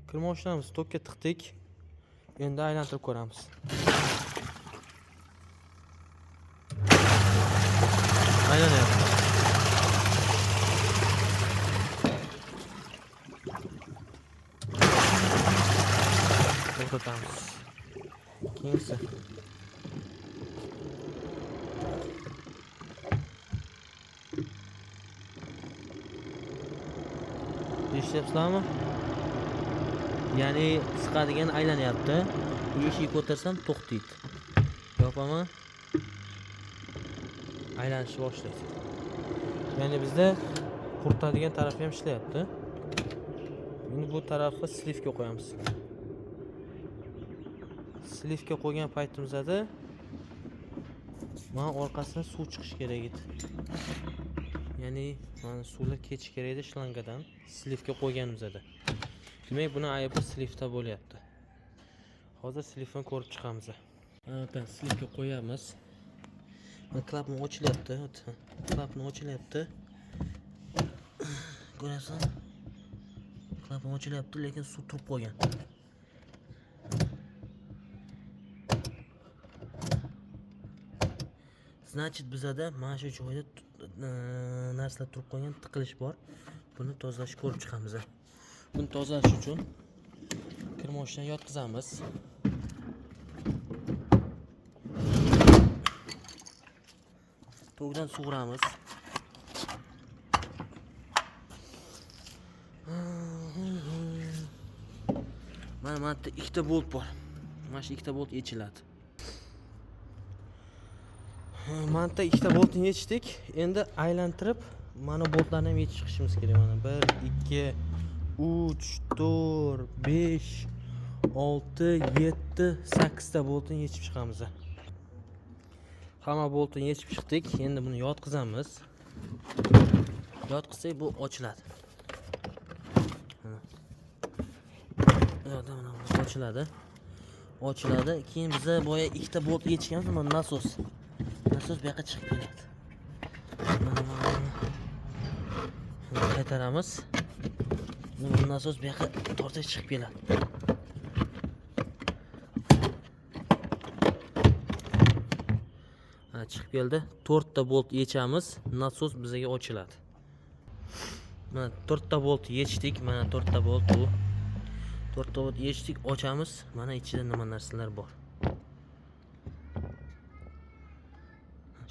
Kirmoshinamizni tokka tiqdik. Endi aylantirib ko'ramiz. Aylanyapti. To'xtatamiz. Keyingisi. Eshityapsizlarmi? Ya'ni siqadigan aylanyapti. Eshik ko'tarsam to'xtaydi. Yopaman. Aylanishni boshlaydi. Ya'ni bizda quritadigan tarafi ham ishlayapti. Endi bu tarafi slivka qo'yamiz. Slivka qo'ygan paytimizda mana orqasidan suv chiqishi kerak edi. Ya'ni mana suvlar ketishi kerak edi shlangadan slivka qo'yganimizda. Demak, buni aybi slivda bo'lyapti. Hozir slivni ko'rib chiqamiz. Mana slivka qo'yamiz. Mana klapon ochilyapti. Klapon ochilyapti. Ko'rasizmi? Klapon ochilyapti, lekin suv turib qolgan. Значит, bizada mana shu joyda narsalar turib qolgan, tiqilish bor. Buni tozalashni ko'rib chiqamiz. Buni tozalash uchun kirmoshdan yotqizamiz. Tokdan sug'uramiz. Mana bu yerda ikkita bolt bor. Mana shu ikkita bolt yechiladi. Mana yerda ikkita boltni yechdik. Endi aylantirib mana boltlarni ham yechib chiqishimiz kerak. Mana 1 2 3 4 5 6 7 8 ta boltni yechib chiqamiz. Hamma boltni yechib chiqdik. Endi buni yotqizamiz. Yotqizsak bu ochiladi. Mana mana ochiladi. Ochiladi. Keyin biza boya ikkita bolt yechganmiz, mana nasos. Nasos bu yoqqa chiqib keladi. Mana mana qaytaramiz. Buni nasos bu yoqqa tortib chiqib keladi. Mana chiqib keldi. 4 ta bolt yechamiz, nasos bizga ochiladi. Mana 4 ta bolt yechdik. Mana 4 ta bolt bu. 4 ta bolt yechdik, ochamiz. Mana ichida nima narsalar bor.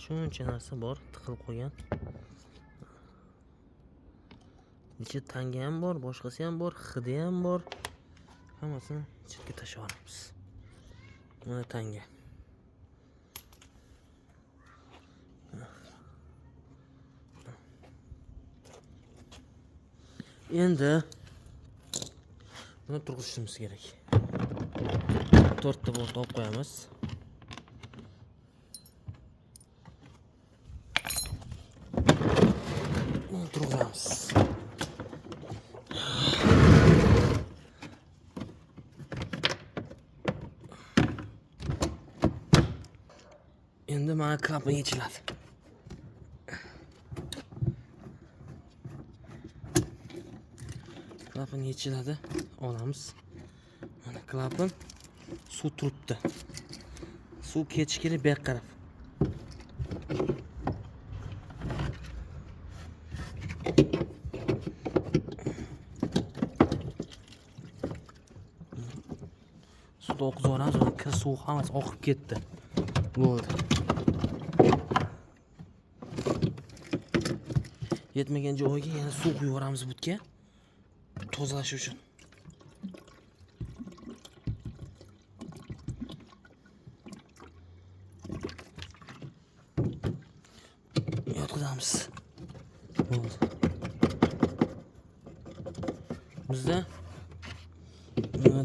Shuncha narsa bor, tiqilib qo'ygan. Ichida tanga ham bor, boshqasi ham bor, hidi ham bor. Hammasini chetga tashlab yuboramiz. Mana tanga. Endi buni turg'izishimiz kerak. 4 ta bolt olib qo'yamiz. Buni turg'izamiz. Endi mana klapon yechiladi. Klapon yechiladi, olamiz. Mana klapon suv turibdi. Suv ketishi kerak bu yoqqa qarab. Suvni oqizib yuboramiz, mana kir suv hammasi oqib ketdi. Bo'ldi. Yetmagan joyiga yana suv quyib yuboramiz butga. Tozalash uchun. Yotqizamiz. Bo'ldi. Bizda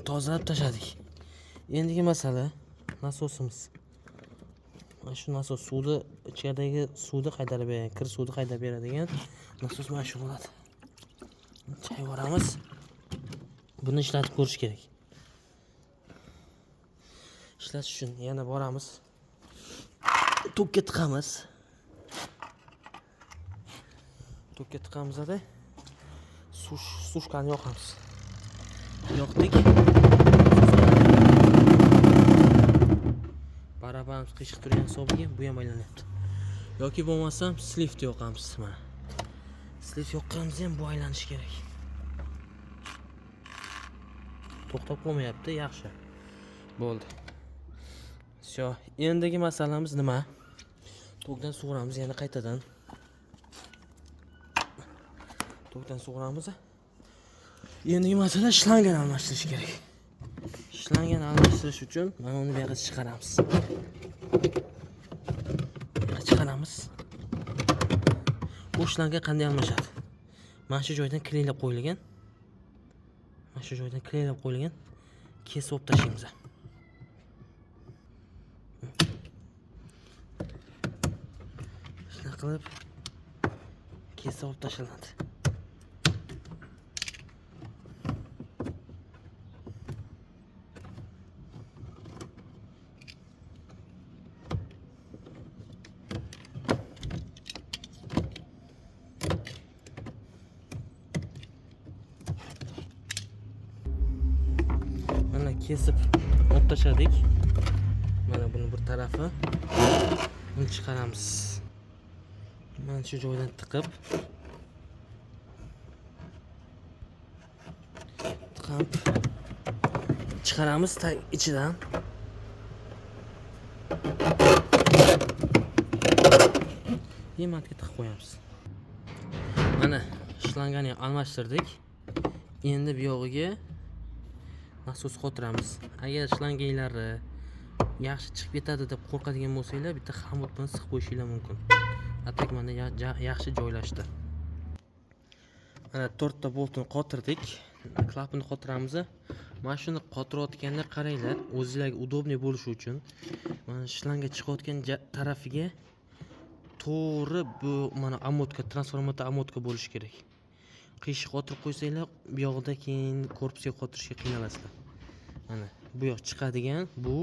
tozalab tashladik. Endigi masala nasosimiz. Mana shu nasos suvni ichkaridagi suvni qaytarib beradigan, kir suvni qaytarib beradigan nasos mana shu bo'ladi. Chayib yuboramiz. Buni ishlatib ko'rish kerak. Ishlatish uchun yana boramiz. Tokka tiqamiz. Tokka tiqamizda sushkani yoqamiz. Yoqdik. Qiyshiq turgan hisobiga bu ham aylanyapti. Yoki bo'lmasam slivni yoqamiz mana. Sliv yoqqanimizda ham bu aylanishi kerak. To'xtab qolmayapti, yaxshi. Bo'ldi. Всё, endigi masalamiz nima? Tokdan sug'uramiz yana qaytadan. Tokdan sug'uramiz. Endigi masala shlangani almashtirish kerak. Shlangani almashtirish uchun mana uni bu yoqqa chiqaramiz. Bu yoqqa chiqaramiz. Bu shlanga qanday almashadi? Mana shu joydan kleylar qo'yilgan. Mana shu joydan kleylar qo'yilgan. Kesib olib tashlaymiz. Shunaqa qilib kesib olib tashlanadi. Mana kesib olib tashladik. Mana buni bir tarafi. Buni chiqaramiz. Mana shu joydan tiqib chiqaramiz ichidan. Yematga tiqib qo'yamiz. Mana shlangani almashtirdik. Endi bu yog'iga nasos qotiramiz. Agar shlangaylari yaxshi chiqib ketadi deb qo'rqadigan bo'lsanglar, bitta xamut bilan siqib qo'yishinglar mumkin. Atak mana yaxshi joylashdi. Mana 4 ta boltni qotirdik. Klapni qotiramiz. Mana shuni qotirayotganda qaranglar, o'zingizlarga udobniy bo'lishi uchun mana shlanga chiqayotgan tarafiga to'g'ri bu mana amotka, transformator amotka bo'lishi kerak. Qiyshiq qotirib qo'ysanglar, bu yoqda keyin korpusga qotirishga qiynalasizlar. Mana bu yoq chiqadigan bu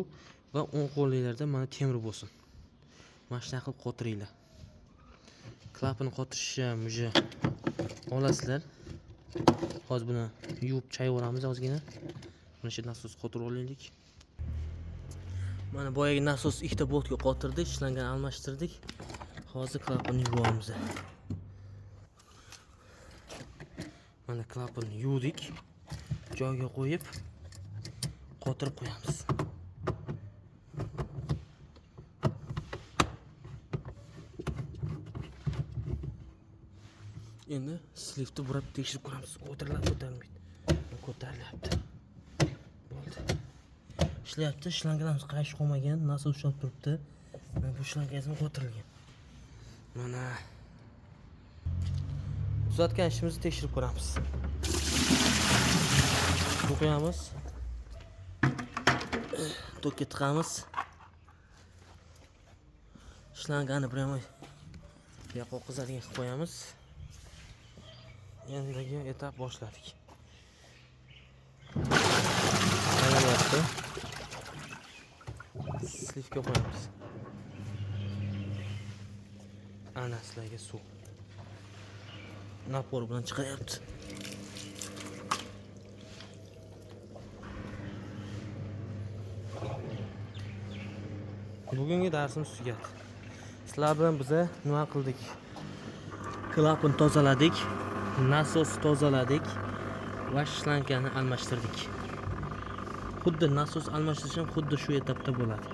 va o'ng qo'linglarda mana temir bo'lsin. Mana shunaqa qilib qotiringlar. Klapni qotirishni ham уже olasizlar. Hozir buni yuvib chayib ozgina. Mana shu nasos qotirib olaylik. Mana boyagi nasos ikkita boltga qotirdik, shlangani almashtirdik. Hozir klapni yuvamiz. Mana klapni yuvdik. Joyiga qo'yib qotirib qo'yamiz. Endi slivni burab tekshirib ko'ramiz. Ko'tariladi, ko'tarilmaydi. Ko'tarilyapti. Bo'ldi. Ishlayapti. Shlangalarimiz qayshi qolmagan, nasos ushlab turibdi. Mana bu shlangasi ham qotirilgan. Mana tuzatgan ishimizni tekshirib ko'ramiz. Qo'yamiz. Tokka tiqamiz. Shlangani prямо bu yoqqa oqizadigan qilib qo'yamiz. Endigi etap boshladik. Aylanyapti. Slivka qo'yamiz. Ana sizlarga suv. Napor bilan chiqaryapti. Bugungi darsimiz tugadi. Sizlar bilan biza nima qildik? Klapni tozaladik, nasos tozaladik va shlankani almashtirdik. Xuddi nasos almashtirish ham xuddi shu etapda bo'ladi.